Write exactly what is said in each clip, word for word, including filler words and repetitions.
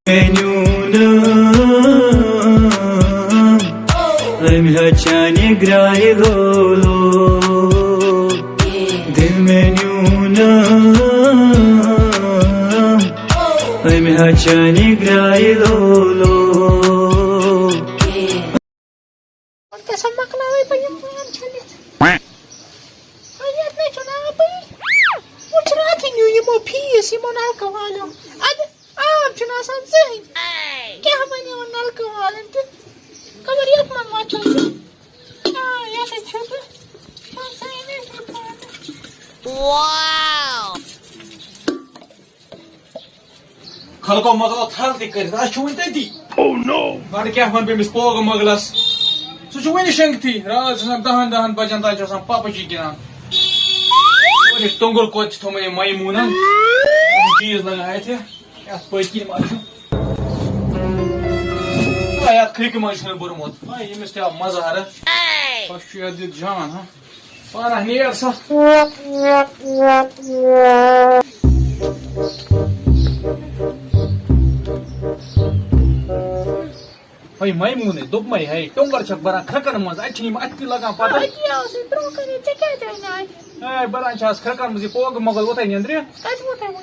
نیونم أمۍ ہچھانہِ گرٛایہِ لولو۔ دِل مےٚ نیونم أمۍ ہچھانہِ گرٛایہِ لولو۔ وۄنۍ کیٛاہ سا مۄکلاوَے بہٕ یِم بانہٕ چھٔلِتھ؟ وۄنۍ یَتھ نَے چھُنہٕ آبٕے۔ وۄنۍ چھُنہٕ اَتھٕے نیوٗ یِمو فیٖس یِمو نَلکہٕ والیو۔ اَدٕ آب چھُنہٕ آسان زٕہٕنۍ۔ کیٛاہ وَنہِ یِمَن نَلکہٕ والٮ۪ن تہِ؟ خبر یَتھ منٛز ما چھُ سُہ؟ آ، یَتھ ہے چھُ تہٕ۔ وۄنۍ سا یہِ نَے چھُ پانہٕ۔ خلقو مۄغلو تھل تہِ کٔرِتھ، اَسہِ چھُ وُنہِ تٔتی۔ Oh no! گۄڈٕ کیٛاہ وَنہٕ بہٕ أمِس پوگہٕ مۄغلس؟ سُہ چھُ وُنہِ شۄنٛگتھٕے، راتھ چھُ آسان دَہن دَہن بجن تام چھُ آسان پپہٕ جی گِنٛدان۔ اور یہِ توٚنٛگُل کوٚت چھُ تھوٚومُت یہِ میموٗنن؟ یِم چیٖز لگان اَتہِ، یَتھ پٔتۍ کِنۍ ما چھُ؟ آ، یَتھ کھرٛکہِ منٛز چھُنہٕ بوٚرمُت۔ آ، ییٚمِس تہِ آو مزٕ ہرٕ۔ خۄش چھُ یَتھ دیُت جان، ہا؟ پانہ نیر سا۔ ہے میمونہ، دوٚپمَے ہے، ٹۄنٛگر چھَکھ بَران کھرٛکَن منٛز، اَتہِ چھِ یِم اَتھِ تہِ لَگان پَتہٕ۔ أتی آو سُہ برٛونٛہہ کَنہِ، ژےٚ کیٛازِ آیہِ نہٕ اَتھِ؟ ہے، بَران چھِ آز کھرٛکَن منٛز یہِ پوگہٕ مۄغل، وۄتھَے نیٚنٛدرِ۔ کَتہِ ووت وۄنۍ؟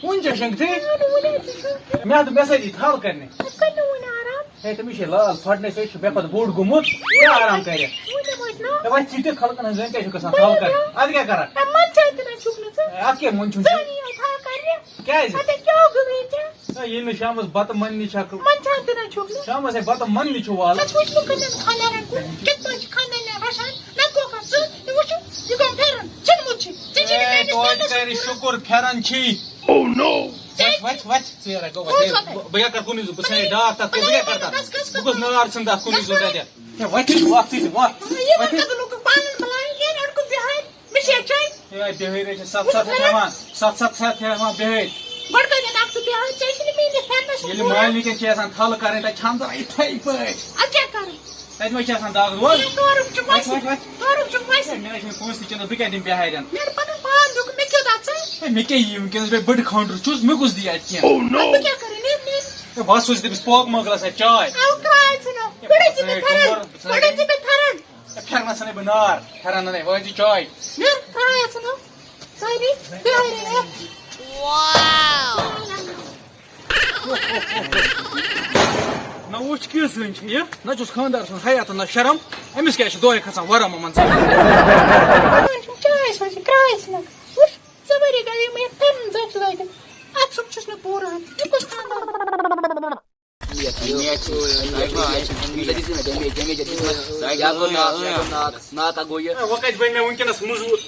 وُنہِ چھا شۄنٛگتھٕے؟ اَدٕ وُنہِ حظ چھِ شۄنٛگتھٕے۔ مےٚ دوٚپ، مےٚ سۭتۍ یی تھل کَرنہِ۔ اَتھ کَتہِ وۄنۍ آرام؟ ہے، تٔمِس چھے لال پھٹنے سۭتۍ چھُ مےٚ کھۄتہٕ بوٚڑ گوٚمُت۔ کیٛاہ آرام کرِ؟ وۄنۍ دِمو أسۍ نا۔ ہے، وۄنۍ ژٕ تہِ خلقن ہٕنٛز زٔنۍ کیٛاہ چھُکھ گژھان تھل کرِ؟ اَدٕ کیٛاہ کرکھ؟ ہے، منٛدچھان تہِ نہ چھُکھ نہٕ ژٕ۔ ہے، اَتھ کیٛاہ منٛدچھُن چھُ؟ ژٕ نِیو تھل کرنہِ۔ کیٛازِ؟ اَدٕ کیٛاہ گوٚو ییٚتہِ؟ ہے، ییٚلہِ نہٕ شامَس بَتہٕ منٛدنہِ چھَکھ۔ منٛدچھان تہِ نہ چھُکھ نہٕ۔ شامَس ہے بَتہٕ منٛدنہِ چھُ والُن۔ اَسہِ وٕچھ نہٕ کُنٮ۪ن خانٛدارَن کُن، کِتھ پٲٹھۍ چھِ خانٛدارنہِ رَچھان؟ مےٚ تہِ گوٚو کَتھ ژٕ، یہِ وٕچھِو، یہِ گوٚو پھٮ۪رَن، ژھیوٚنمُت چھُے۔ ژےٚ چھِی نہٕ ہے، میٛٲنِس توتہِ پانَس کرِ کُن شُکُر، پھٮ۪رَن چھی۔ Oh no! وَتھ، وَتھ، وَتھ، ژٕ یَلہٕ گوٚو، وَتھ، پوٚز وَتھ۔ بہٕ، بہٕ کیٛاہ کَرٕ کُنُے زوٚن؟ بہٕ ژھٕنَے ڈاکھ تَتھ کُن، بہٕ کیٛاہ کَرٕ تَتھ؟ گژھ، گژھ، گژھ۔ بہٕ گوٚژھ نار ژھٕنہٕ تَتھ کُنُے زوٚن تَتہِ۔ ہے، وَتھ، وَتھ ژٕ تہِ، وَتھ۔ یہِ وَتھ وَتھ۔ کَتھ لوٚگُکھ پانَن بَلاے، یہِ أڑکُن بِہٲرۍ۔ مےٚ چھِ یہِ چٲنۍ۔ ہے، بِہٲرۍ چھِ سَتھ سَتھ ہَتھ ہٮ۪وان، سَتھ سَتھ ہَتھ ہٮ۪وان بِہٲرۍ۔ گۄڈٕ کَتہِ اَکھ ژٕ بِہٲرۍ، ژےٚ چھِ نہٕ میٛٲنِس پھٮ۪رنَس منٛز گۄڈٕ۔ مٲلۍ وٕنکٮ۪ن چھِ آسان تھَل کَرٕنۍ، تَتہِ چھِ ہَمزَن یِتھَے پٲٹھۍ۔ اَدٕ کیٛاہ کَرٕ؟ تَتہِ ما چھِ آسان دَگ دود؟ ہے، تورُک چھُ وَتھ، وَسہِ۔ وَتھ، وَتھ۔ تورُک چھُ وَسہِ۔ ہے، مےٚ نہ چھُنہٕ پونٛسہٕ تہِ چَندَس، بہٕ کیٛاہ دِمہٕ بِہارٮ۪ن؟ مےٚ دوٚپ پَنُن پان دیُت، مےٚ کیُتھ اَتھ ژٕ؟ ہے، مےٚ کیٛاہ یی وٕنکٮ۪نَس، بہٕ بٔڑ خانٛڈر چھُس، مےٚ کُس دی اَتہِ کینٛہہ؟ Oh no! اَدٕ بہٕ کیٛاہ کَرٕ؟ نیر، نیر۔ ہے، بہٕ ہا سوزٕ تٔمِس پوک مۄغلَس اَتہِ چاے۔ اَو کرٛاے ژھٕنو۔ ہے، گۄڈَے ژٕ مےٚ ہے، پھٮ۪رَن۔ کۄمُر، ژٕ گۄڈَے ژٕ مےٚ پھٮ۪رَن۔ ہے، پھٮ۪رنَس اَنَے بہٕ نار، پھٮ۪رَن اَنَے، وۄنۍ أنۍ زِ چاے۔ نیر، کرٛاے ژھٕنو۔ سٲری، بیٚہہ۔ نہ وٕچھ کِژھ زٔنۍ چھِ یہِ، نہ چھُس خانٛدار سُنٛد حیا تہٕ نہ شرم، أمِس کیٛازِ چھِ دۄہَے کھسان ورم یِمَن زَنٮ۪ن؟ وۄنۍ چھُم چاے سوزِ کرٛاے ژھٕنان۔ وٕچھ، ژٕ ؤری گٔے یِم یَتھ پَنُن زَچھ لٲگِتھ، اَتھ سُم چھُس نہٕ پوٗرٕ۔ یہِ کُس خانٛدار؟ ناکا گوٚو یہِ۔ ہے، وۄنۍ کَتہِ بَنہِ مےٚ وٕنکیٚنَس مٔزوٗر؟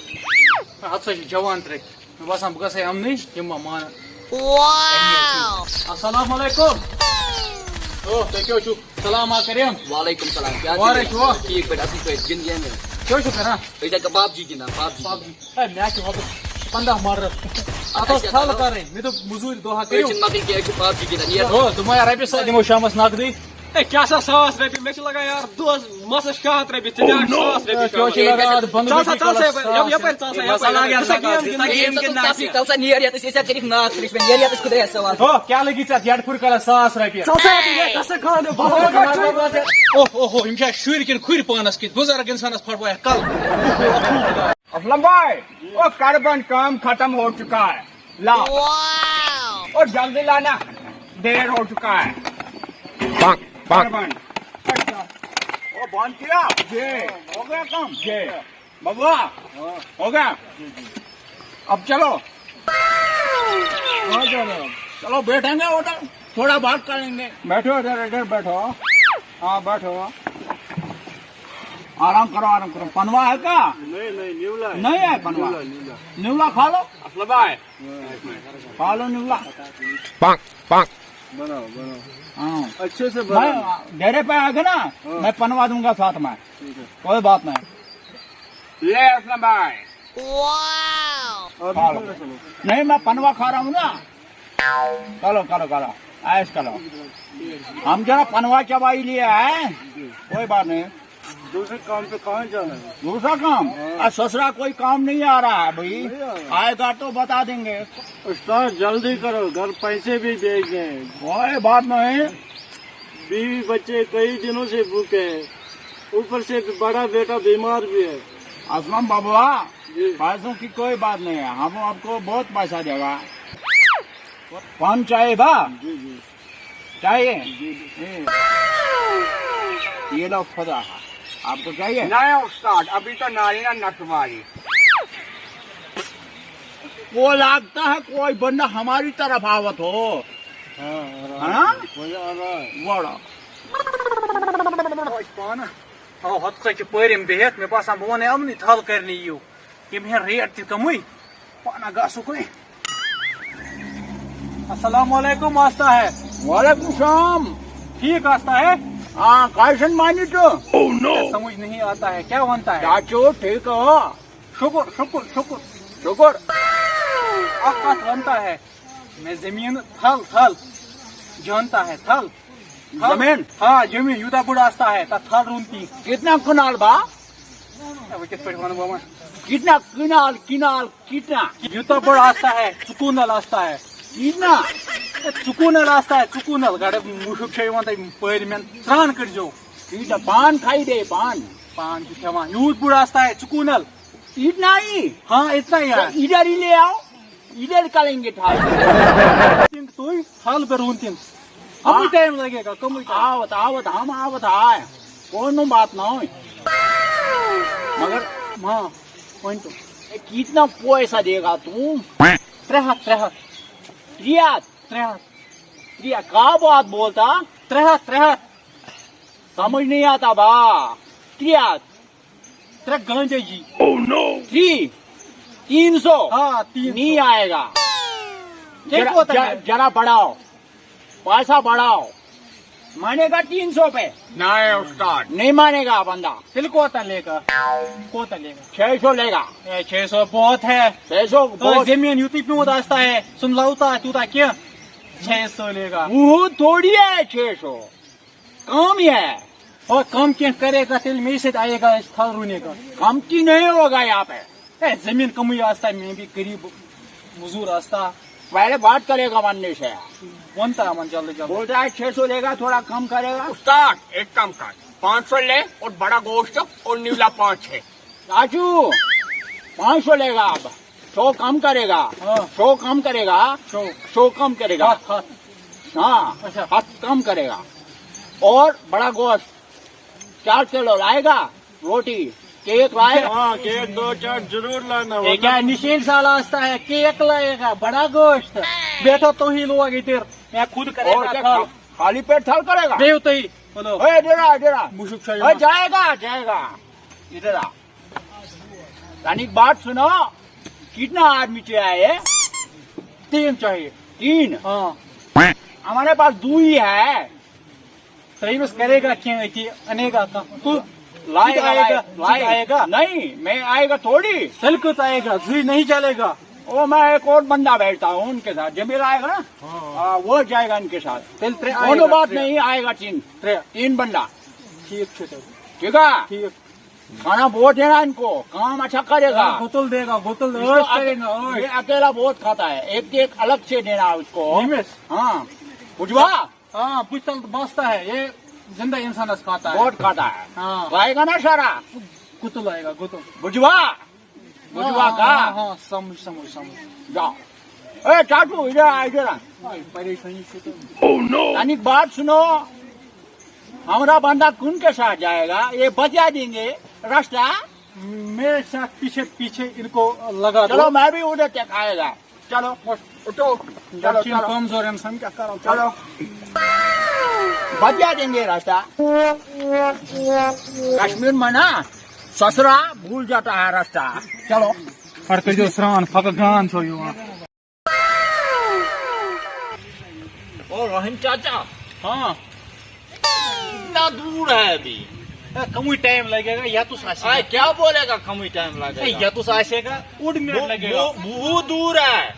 اَتھ سا چھِ جوان ترٛےٚ۔ مےٚ باسان، بہٕ گژھٕ ہے یِمنٕے، یِم ما مانن۔ السلام علیکم۔ او، تُہۍ کیٛاہ چھِو؟ سلام آ کریم۔ وعلیکم سلام، کیٛاہ وارے حظ چھِوا؟ ٹھیٖک پٲٹھۍ، اَصٕل پٲٹھۍ، گِنٛد گیم ویم۔ کیٛاہ چھِو کران؟ أسۍ چھِ دَپان پب جی گِنٛدان، پب جی۔ پب جی۔ ہے، مےٚ چھِ ہۄپٲرۍ پنٛداہ مرٕ۔ اَتھ ٲس اَچھا، تھل چلو۔ کَرٕنۍ، مےٚ دوٚپ مٔزوٗرۍ دۄہا أسۍ کٔرِو۔ چھِنہٕ مۄکٕلۍ کینٛہہ، أسۍ چھِ پب جی گِنٛدان، یہِ او، دوٚپمَے رۄپیہِ ساس دِمو شامَس نقدٕے۔ ہے، کیٛاہ سا ساس رۄپیہِ؟ مےٚ چھِ لگان یار دۄہَس مَسَس شےٚ ہَتھ رۄپیہِ، ژٕ دِ اَکھ ساس رۄپیہِ ہے، کیٛاہ چھِ شامَس۔ لگان اَتھ بنٛدٕ ژَل سا، رۄپیہِ ژَل سا، کَلَس یَپٲرۍ، ساس یَپٲرۍ ژَل سا، رۄپیہِ؟ یَپٲرۍ۔ مَسا لاگہِ اَتھ ژٕ سا لگان۔ گیم، ژٕ سا گیم گِنٛد گِنٛدنہِ۔ ژَل سا، ژَل سا، نیر یَتَس، أسۍ ہا کٔرِکھ ناکھ ژٕ رِش، نیر یَتَس خۄدایَس حوالہٕ۔ ہو، کیٛاہ لٔگی ژےٚ اَتھ یَڈ پھُر کَلَس ساس رۄپیہِ؟ ژَل سا، یَتھ یَتھ ہسا خانٛدٕ، بہٕ ہسا اوہ، اوہ، اوہ، یِم چھا شُرۍ کِنہٕ کھُرۍ پانَس کِتھ؟ بُزرگ اِنسانَس پھٹویہ کَلہٕ۔ اَسلم بھائی، وہ کاربن کام ختم ہو چکا ہے۔ لا۔ اور جلدی لانا، دیر ہو چکا ہے۔ بانک، بانک۔ اچھا۔ وہ بند کیا؟ جی۔ ہو گیا کام؟ جی۔ بابا، ہو گیا؟ اب چلو۔ ہاں، چلو۔ چلو، بیٹھیں گے ادھر، تھوڑا بات کریں گے۔ بیٹھو ادھر، ادھر بیٹھو۔ ہاں، بیٹھو۔ آرام کرو، آرام کرو۔ پنوا ہے کیا؟ نہیں، نہیں، نیولا ہے۔ نہیں ہے پنوا؟ نیولا، نیولا۔ نیولا کھا لو۔ اصل بھائی۔ کھا لو نیولا۔ پانک، پانک۔ بناؤ، بناؤ۔ ہاں۔ اچھے سے بناؤ۔ میں ڈیرے پہ آ گیا نا، ہاں۔ میں پنوا دوں گا ساتھ میں۔ ٹھیک ہے۔ کوئی بات نہیں۔ لے اصل بھائی۔ ابھی کھا لو۔ کھانا کھاؤ۔ نہیں، میں پنوا کھا رہا ہوں نا۔ کرو، کرو، کرو۔ ایش کرو۔ ہم جو نا پنوا چبائی لیا ہے، کوئی بات نہیں۔ दूसरे काम पे कहाँ जाना है? दूसरा काम? हाँ। आ, ससुरा कोई काम नहीं आ रहा है भाई। नहीं आ रहा। आएगा तो बता देंगे। उस्ताद, जल्दी करो, घर पैसे भी भेजने हैं। कोई बात नहीं। बीवी बच्चे कई दिनों से भूखे हैं, ऊपर से बड़ा बेटा बीमार भी है। असलम बाबुआ, जी। पैसों की कोई बात नहीं है, हम आपको बहुत पैसा देगा। पान चाहिए बा? जी, जी। चाहिए? जी, जी। ये, ये लो खुदा, आपको चाहिए? नहीं उस्ताद, अभी तो नारी ना नटवारी। वो लगता है कोई बंदा हमारी तरफ आवत हो। हाँ, हाँ। कोई आ रहा है। बड़ा। اوے پانہٕ، تھاو ہۄتھ ژۄچہِ پٲرِم بِہِتھ، مےٚ باسان بہٕ وَنَے یِمنٕے تھل کَرنہِ یِیِو، یِم ہٮ۪ن ریٹ تہِ کَمٕے، پانہٕ گژھو کُنہِ۔ السلام علیکم آستا ہے۔ وعلیکم السلام۔ ٹھیک آستا ہے؟ ہاں، کائے سن مانی تو؟ سمجھ نہیں آتا ہے، کیا بنتا ہے؟ چاچو، ٹھیک ہو؟ شکر، شکر، شکر۔ شکر۔ اکھ کتھ ونتا ہے، میں زمین تھل، تھل جانتا ہے، تھل۔ تھل۔ زمین؟ ہاں، زمین یوتا بڑا آستا ہے، تا تھل رونتی۔ کتنا کنال با؟ اے، وہ کس پہ ون بابا؟ کتنا کنال، کنال، کتنا؟ یوتا بڑا آستا ہے، سکونل آستا ہے۔ کتنا؟ اے، سکونل آستا ہے، سکونل۔ گاڑے مشک چھے وان تے پیر میں تران کر جو۔ کتنا؟ پان کھائی دے، پان۔ پان کی کھوان۔ یوت بڑا آستا ہے، سکونل۔ اتنا ہی؟ ہاں، اتنا ہی ہے۔ تو ادھر ہی لے آؤ، ادھر کریں گے ٹھاک۔ تم تو ہی حال برون تم۔ ہم ہاں۔ ٹائم لگے گا، کم ہی ٹائم۔ آوت، آوت، ہم آوت آئے۔ کوئی نو بات نہ ہوئی۔ مگر ہاں، کوئی تو۔ اے، کتنا پیسہ دے گا تم؟ ترے ہتھ، ترے ہتھ۔ ترے ہتھ؟ ترے ہتھ۔ ترے ہتھ۔ کیا بات بولتا؟ ترے ہتھ، ترے ہتھ۔ سمجھ نہیں آتا با۔ ترے ہتھ۔ ترے گانجے جی۔ تھری، تین سو۔ ہاں، تین سو۔ نہیں آئے گا۔ دیکھو ذرا، تو ذرا، ذرا بڑھاؤ، پیسہ بڑھاؤ۔ مانے گا تین سو پہ؟ نہیں استاد۔ نہیں مانے گا بندہ۔ تیل کوتا لے گا؟ کوتا لے گا؟ چھ سو لے گا۔ اے، چھ سو بہت ہے۔ چھ سو تو بہت۔ زمین یوتی پیوت آستا ہے، سن لوتا تیوتا کیا؟ چھ سو لے گا۔ وہ تھوڑی ہے چھ سو۔ کم ہی ہے۔ اور کم کیا کرے گا، تیل میں سے آئے گا اس تھل رونے کا۔ کم کی نہیں ہوگا یہاں پہ۔ اے، زمین کم ہی آستا ہے، میں بھی غریب مزدور آستا۔ پہلے بات کرے گا وننے سے۔ بنتا ہے من جلدی جلدی۔ بولتا ہے چھ سو لے گا، تھوڑا کم کرے گا۔ استاد، ایک کام کر، پانچ سو لے اور بڑا گوشت اور نیولا پانچ ہے۔ راجو، پانچ سو لے گا اب۔ سو کم کرے گا۔ ہاں۔ سو کم کرے گا۔ سو۔ سو کم کرے گا۔ ہاتھ، ہاتھ۔ ہاں، اچھا۔ ہاتھ کم کرے گا۔ اور بڑا گوشت چار کلو لائے گا، روٹی، کیک لائے گا۔ ہاں، کیک دو چار ضرور لانا، یہ ورنہ کیا نشین سال آستا ہے، کیک لائے گا، بڑا گوشت۔ بیٹھو تو ہی لوگ ادھر، میں خود کرے اور گا کیا کھاؤ۔ خا-، خالی پیٹ تھل کرے گا؟ دیو تو ہی، بولو۔ اے، ادھر آ، ادھر آ۔ مشک شاہی اے، مشک۔ جائے گا، جائے گا۔ ادھر آ۔ یعنی بات سنو، کتنا آدمی چاہیے؟ تین چاہیے۔ تین؟ ہاں۔ ہمارے پاس دو ہی ہے۔ ترٛیٚیِمِس کرے گا کینٛہہ أتی، اَنے گا کانٛہہ۔ تو لائے گا، آئے گا، لائے گا۔ آئے گا۔ نہیں، میں آئے گا تھوڑی۔ تیٚلہِ کٔژ آئے گا؟ زٕے نہیں چلے گا۔ وہ میں ایک اور بندہ بیٹھتا ہوں ان کے ساتھ، جمیل آئے گا نا، ہاں۔ ہاں، وہ جائے گا ان کے ساتھ۔ تیٚلہِ ترٛےٚ آئے گا، دونوں بات ترٛےٚ۔ نہیں، آئے گا تین۔ ترٛےٚ۔ تین بندا۔ ٹھیک چھُ تیٚلہِ۔ ٹھیک ہے؟ ٹھیک۔ کھانا بہت دینا ہے ان کو، کام اچھا کرے گا۔ ہاں، گُتُل دے گا، گُتُل اس کو عٲش اک-، کرے گا، عٲش۔ یہ اکیلا بہت کھاتا ہے، ایک ایک الگ سے دینا ہے اس کو۔ ییٚمِس؟ ہاں۔ بجوا؟ ہاں، بُتھ تل بستا ہے، یہ زندہ انسان اس کھاتا ہے۔ بہت کھاتا ہے۔ ہاں۔ لائے گا نا سارا؟ گُتُل آئے گا، گُتُل۔ بجوا؟ بجوا ہاں، کا؟ ہاں، ہاں، سمجھ، سمجھ، سمجھ۔ جاؤ۔ اے، چاچو، ادھر آ، ادھر آ۔ بھائی، پریشانی سے تو تنک بات سنو، ہمارا بندہ کن کے ساتھ جائے گا، یہ بتا دیں گے راستہ۔ میرے ساتھ پیچھے پیچھے ان کو لگا دو۔ چلو، میں بھی ادھر تک آئے گا۔ چلو، اٹھو۔ چلو، چلو۔ کمزور انسان کیا کرو؟ چلو۔ بتا دیں گے راستہ۔ کشمیر میں نا، سسرا بھول جاتا ہے راستہ۔ چلو۔ پتہٕ کٔرۍزیو سرٛان، پھکہٕ گان چھو یِوان۔ او روہن چاچا، ہاں۔ کتنا دور ہے ابھی؟ اے، کم ہی ٹائم لگے گا، یا تو ساسے اے، گا۔ کیا بولے گا کم ہی ٹائم لگے اے، گا؟ یا تو ساسے گا، اوٚڑ منٹ بو-، لگے گا۔ بو-، بہت دور ہے۔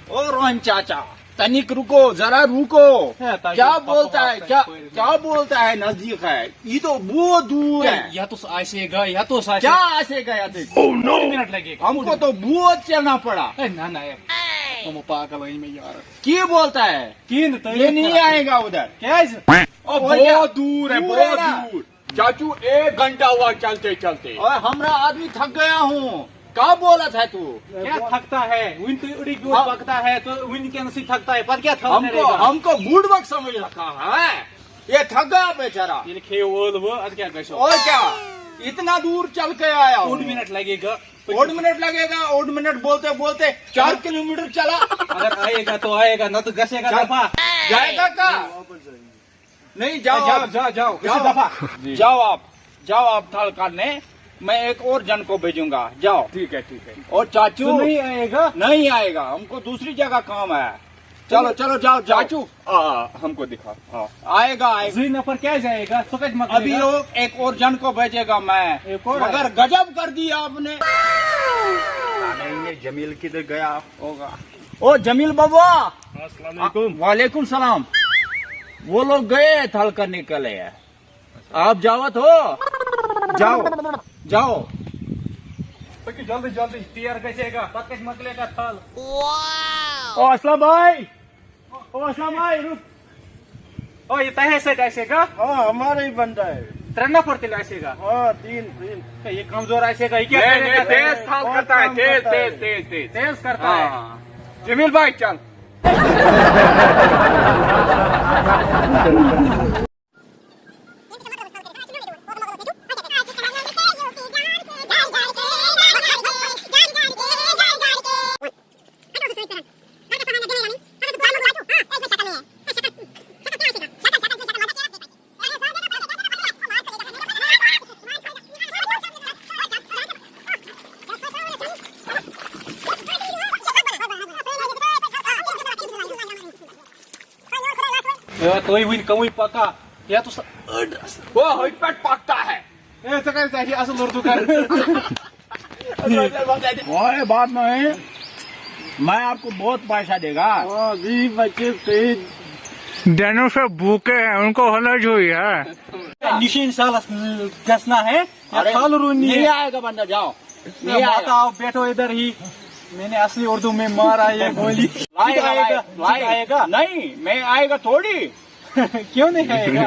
او روہن چاچا، تنک رکو، ذرا رکو۔ ہے، تۄہہِ کیا چھو بولتا ہے؟ بکواس کیا، کرٕنۍ۔ کیا بولتا ہے نزدیک ہے؟ یہ تو بہت دور ہے۔ ہے، یتُس آسے گا، یتُس آسے۔ کیا آسے گا یتُس؟ Oh no! منٹ لگے گا۔ ہم کو تو بہت چلنا پڑا۔ ہے، نہ، نہ، ہے۔ ہم پاگل ہیں میں یار۔ کی بولتا ہے؟ کہیٖنۍ نہٕ، تُہۍ یہ نہیں آئے گا ادھر۔ کیازِ؟ او، اور کیا؟ بہت دور ہے، دور ہے بہت نا۔ دور۔ چاچو، ایک گھنٹہ ہوا چلتے چلتے۔ اور ہمارا آدمی تھک گیا ہوں۔ کیا بولا تھا تو؟ کیا تھکتا ہے؟ وٕنہِ تُہۍ أڑی یوت ہاں۔ پکتا ہے، تو وٕنہِ کیٛاہ سا تھکتا ہے؟ پتہٕ کیٛاہ تھل ہم کرے کو، گا؟ ہم کو بوڑھوک سمجھ رکھا ہے۔ یہ تھک گیا بیچارہ۔ ییٚلہِ کھیٚیِو ٲلوٕ، اَدٕ کیٛاہ گژھیو؟ اور کیا؟ اتنا دور چل کے آیا ہوں۔ اوٚڑ منٹ لگے گا۔ اوٚڑ منٹ لگے گا، اوٚڑ منٹ بولتے بولتے چار کلومیٹر چلا۔ اگر آئے گا تو آئے گا، نہ تو گژھے گا دفعہ۔ جائے گا کیا؟ نہیں، جاؤ جاؤ، آپ۔ جاؤ، جاؤ، جاؤ۔ اسی دفعہ۔ جی۔ جاؤ آپ، جاؤ آپ تھل کرنے، میں ایک اور جن کو بھیجوں گا، جاؤ۔ ٹھیک ہے، ٹھیک ہے۔ اور چاچو تو نہیں آئے گا؟ نہیں آئے گا، ہم کو دوسری جگہ کام ہے۔ چلو، چلو، جاؤ، جاؤ۔ چاچو، آ، ہم کو دکھا۔ ہاں۔ آئے گا، آئے گا۔ زٕے نفر کیٛازِ آئے گا؟ سُہ کتہِ مۄکلے ابھی گا؟ وہ ایک اور جن کو بھیجے گا میں۔ ایک اور مگر آئے گا۔ گجب کر دیا آپ نے۔ پتا نہیں یہ جمیل کدھر گیا ہوگا۔ او جمیل بابا۔ السلام علیکم۔ وعلیکم السلام۔ وہ لوگ گئے تھل کرنے کے لیے۔ آپ جاوت ہو؟ جاؤ، جاؤ۔ پٔکِو جلدی جلدی، ژیر گژھے گا، پتہٕ کتہِ مۄکلے گا تھل؟ او اسلم بھائی، او اسلم بھائی، رُک۔ او، یہِ تۄہے سۭتۍ آسے گا؟ ہاں، ہمارا ہی بندہ ہے۔ ترٛےٚ نفر تیٚلہِ آسے گا؟ ہاں، تین، تین۔ ہے، یہِ کمزور آسے گا، یہِ کیٛاہ نہیں، کرے نہیں، گا؟ تیز تھل بہت کرتا ہے، کام تیز، کرتا ہے۔ تیز، تیز، تیز۔ تیز کرتا ہے۔ ہاں۔ جمیل بھائی، چل۔ اے، تُہۍ وٕنہِ کَمٕے پَکان؟ یَتھ اوس أڑ-، وہ ہوئی پٹ پکتا ہے۔ اے، ژٕ کَتہِ ژےٚ چھِ اَصٕل اُردو کَران؟ کوئی بات نہیں، میں آپ کو بہت پیسہ دے گا۔ ہاں، جی، بچے تیز۔ دینوں سے بھوکے ہیں، ان کو ہلج ہوئی ہے۔ نشین سالس گژھنا ہے، یا ارے، کھال رونی نہیں ہے۔ آئے گا بندہ، جاؤ۔ نہیں آئے بات گا۔ آپ بیٹھو ادھر ہی، میں نے اصلی اردو میں مارا یہ گولی۔ لائے گا، آئے گا، لائے، لائے۔ آئے گا۔ نہیں، میں آئے گا تھوڑی۔ کیوں نہیں آئے گا؟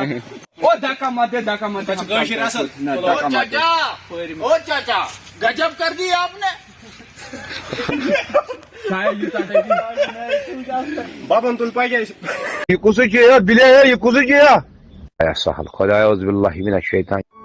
او دھکا مت دے، دھکا مت دے۔ اچھا، کٲشِر اصل۔ نہ، او دھکا مت دے۔ چاچا، او چاچا، گجب کر دی آپ نے۔ بابن تُل پَکھ اَسہِ۔ یہ کُس چیز ہے؟ بلے ہے، یہ کُس چیز ہے؟ اے سہل، خدایا اعوذ باللہ من الشیطان۔